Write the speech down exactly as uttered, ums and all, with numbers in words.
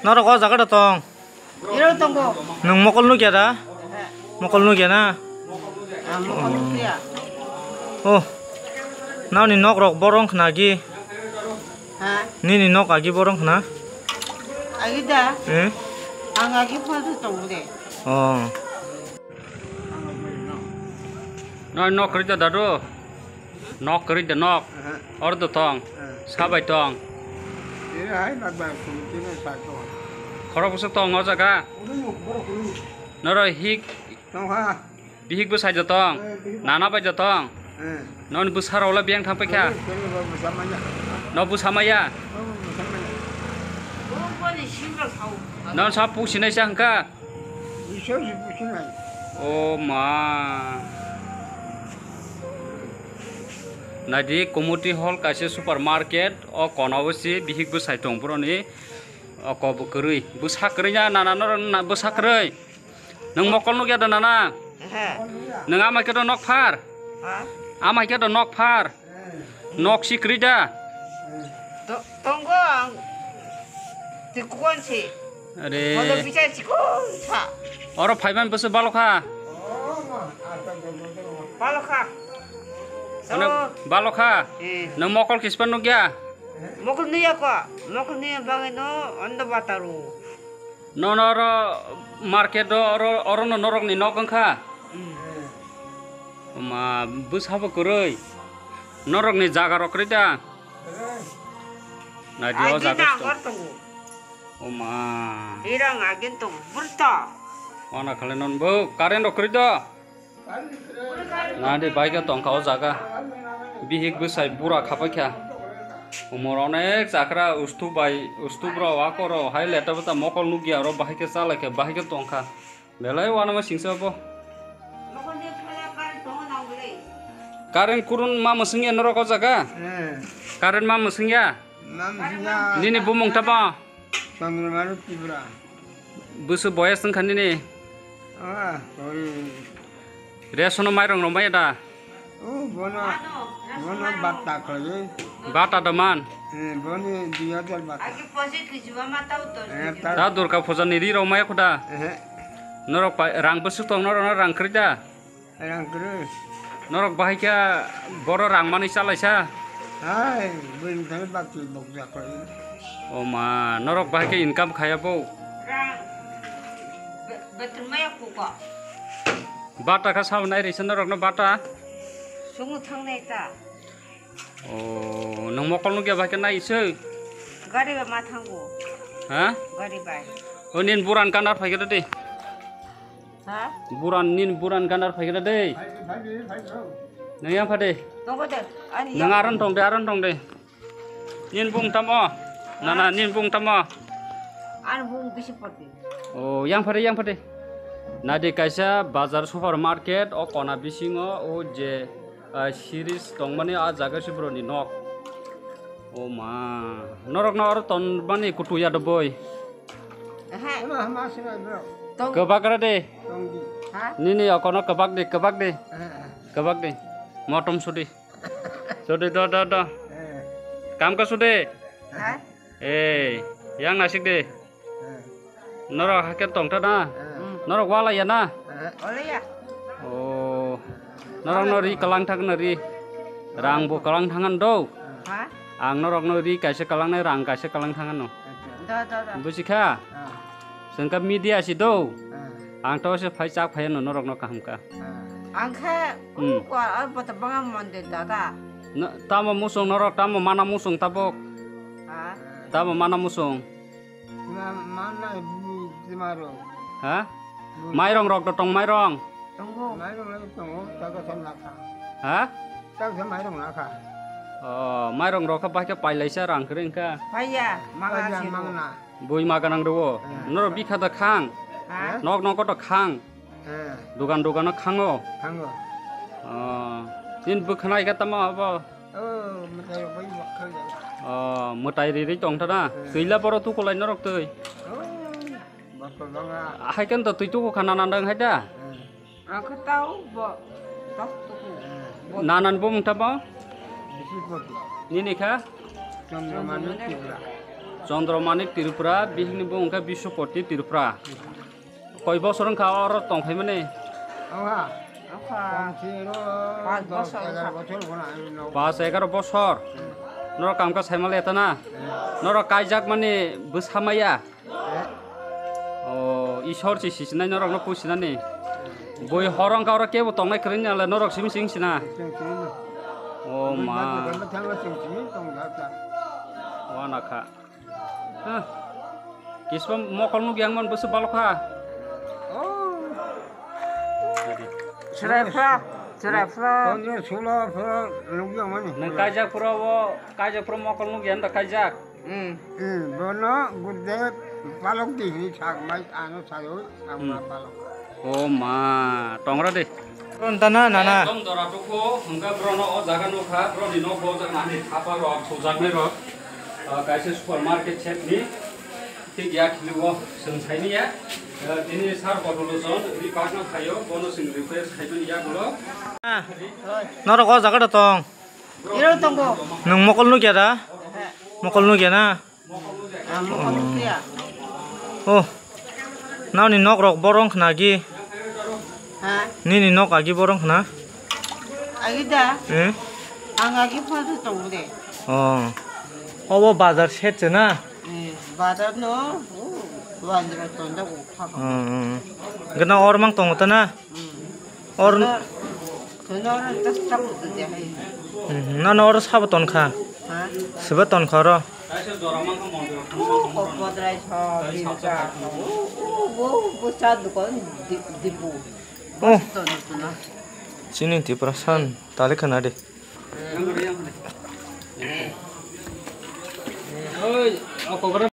Norok o jaga da tong. Iro tongo. Nwng mokol nukya da? Mokol nukya na? Ah, mokol nukya. Oh. Nani nok rok borong khna gi? Ha? Nini nok agi borong khna? Agi da? Eh? Ang agi photo tongo de. Oh. Nani nok rida dadu? Nok kwrwi da nok. Aha. Oro da tong. Aha. Sabai tong. Ere hai bak bak sung tino sa tong. Khorok bwswk tong o jaga. Uru nuk, borok uru nuk. Noro hik. Tong ha. Bihik bwsai da tong. Eh, bihik. Nana bai da tong. Eh. Non bwsarok le biyang thang paikha. Uru nuk, uru nuk, bwsa manya. No bwsa maya. Uru nuk, bwsa manya. Non sa pusinai sa hwnkha. Isor si pusinai. O ma. Naidi, Community Hall kaisa supermarket, o kona o si bihik bwsai tong boroni, o kok bo kwrwi, bwsa kwrwi na, nana norok na bwsa kwrwi. Nwng mokol nukya da nana? Ehe. Nwng ama khe do nok phar? Ha? Ama khe do nok phar? Nok si kwrwi da? To-, tongo ang. Tikon si. Are. Mono bisa sikon sa. Oro phaiman bwswk balokha? Balokha. Ano balokha? Eh. Nwng mokol kispan nukya? Mokol nuya ko. Mokol nuya bangai no ondo bataru. Nono oro market o oro, oro no norok ni nok wngkha? Mm. Ma bwsa bo kwrwi. Norok ni jaga rok kwrwi da? Nai di o jaga sto. O ma. Irang agin tong burta. Wana khale non bo current rok kwrwi da? Nadi bai khe tongkha o jaga. Bihik bwsai bura khapai kha. Umor onek chakra ustu bai, ustu bro akoro hai leta bwta mokol nukya oro bahai khe chalai khe bahai khe tongkha. Belai wanama singsa bo. Current kurun ma mwswngya norok o jaga? Eh. Current ma mwswngya? Ma mwswngya. Nini bumung tamo? Chandramani Tripura. Bwswk boyas wngkha nini? Ah, sorry. Ration o mairong rok maya da? Oh, bono, bono bata khlaiwi. Bata da man? Eh, boni dui hajar bata. Eh, ta- Da Durga Puja ni ri rok maya kho da? Eh. Norok pai-, rang bwswk tong norok no rang kwrwi da? Rang kwrwi. Norok bahai khe boro rang manwi chalaisa? Hai, buini thani bakti bokjak khlai. O ma, norok bahai khe income khaya bo? Rang be-, beton maya kuka. Bata kha sabo nai risa norokno bata? Sungu thangnai ta. O, nwng mokol nukya bahai khe nai se? Gari bai ma thango. Ha? Gari bai. O, nin buran kanar phai khe de. Ha? Buran nin buran ganar phai khe de. Nang yang phade. Tongo de. Ani Nang yang. Aron tong de, aron tong de. Nin bung tamo? Nana, nin bung tamo? Ani bung bisi poti. Oh, yang phade, yang phade. Nadi kaisa bazar supermarket, o kona bisingo, o je, ah, series tongmani, a jaga se boroni nok. O ma, norok no aro ton mani kutu ya do boi. Aha. Ema hama sinai bro. Tong. Kebak ra de. Tong di. Ha? Nini okono kebak de, kebak de. Eh, eh. Kebak de. Motom sudi. Sudi do, do, do. Eh. Kam ka sudi. Ha? Eh, yang nasik de. Eh. Norok hake tong ta na. Eh. Norok wala ya na. Eh. Wala ya. Oh. Norok no ri kalang thang na ri. Rang bo kalang thangan do. Ha? Ang norok no ri kaisa kalang nai rang kaisa kalang thangan no. Do, do, do. Busi kha? Ah. Sengka media si do. Ah. Ang to se phai chak phai no norok no kaham ka. Ah. Ang khe, hmm, ko, ah, bata banga mondir dada. Na, tamo musung norok, tamo mana musung tabok. Ha? Tamo mana musung. Ma, mana bu, di maro. Ha? Bu. Mairong rok do tong mairong. Tongo. Mairong lagi tongo, taga sam lakha. Ha? Taga sam mairong lakha. Oh, mairong rok kha bahai khe pai laisa rang kwrwi wngkha. Paiya, mangna. Paiya, siro. Mangna. Bui ma ganang rwo. Eh. Norok bikha da khang. Ha? Nok nok to khang. Eh. Dugan dugan no khango. Khango. Oh, tin bwkhwnai kha tamo abo. Oh, mwtai rok bai bwkhwnai. Oh, mwtai ri ri tong thana. Eh. Twila boro tukulai norok twi. Oh, bwkhwnai. Hai kan to twi tuku khana nandang hai da. Eh. Ang kha tau bo tok tuku. Eh. Nanan bo mungta bo? Bisipoti. Nini kha? Chandramani Tripura. Chandra Manik Tripura, bihikni bung wngkha Biswapati Tripura. Koi bosor wngkha oro tongphaimani? Wngkha. Wngkha. Komse ro Panch dos bosor wngkha. Egaroh bosor wngkha na, ano. Pas egaroh bosor? Hmm. Norok kam kha saimale eta na? Hmm. Norok kaijak mani bwsa maya? Eh. O, Ishwar se sisinai norokno pusinani. Bui horo wngkha oro kebo tongnai kwrwini nalai norok simi sing sina. Chwng simi. O ma. Bui ma thangma chwng simi tong jak jak. Wana kha. Hah. Kispa mokol nukya wngmani bwswk balok kha. Oh. Chwrai phra, chwrai phra. Pondro solo phra nukya wngmani. Nwng kaijak phra o, kaijak phra mokol nukya wngda kaijak. Hmm. Hmm, bono gudde palok di hini sak mai ano sayo ang ma palok. O ma, tongra de. Ron tana nana. Ekdom dora tuku, hwnkha brono o jaga nukha, broni nok bo jak nani thapa rok, sujaknai rok. Ah, kaisa supermarket set ni. Thik ya khili o, chwng saini ya. Ah, tini sar botolo jon, ri pakno khayo, bono chwng request khaimani ya gulo. Ah, norok o jaga da tong. Iro tongo. Nwng mokol nukya da? Mokol nukya na? Ah, mokol nukya. Oh. Nani nok rok borong khna gi? Ha? Nini nok agi borong khna? Agi da? Eh? Ang agi photo tongo de. Oh. Obo bazar set se na? Eh, bazar no. Oh, bandra tonda ko kha. Hmm, hmm. Gana or mang tongo ta na? Hmm. Or Nor, nor tas tabu tu dia hai. Hmm, na nor sabo ton kha. Ha? Sabo ton kha ro. Ko podrai sa, bin sa. O, o, o, bo sa dukan di, dibu. Oh. Ton tu na. Chini Tiprasa tale khana de. Oi, ako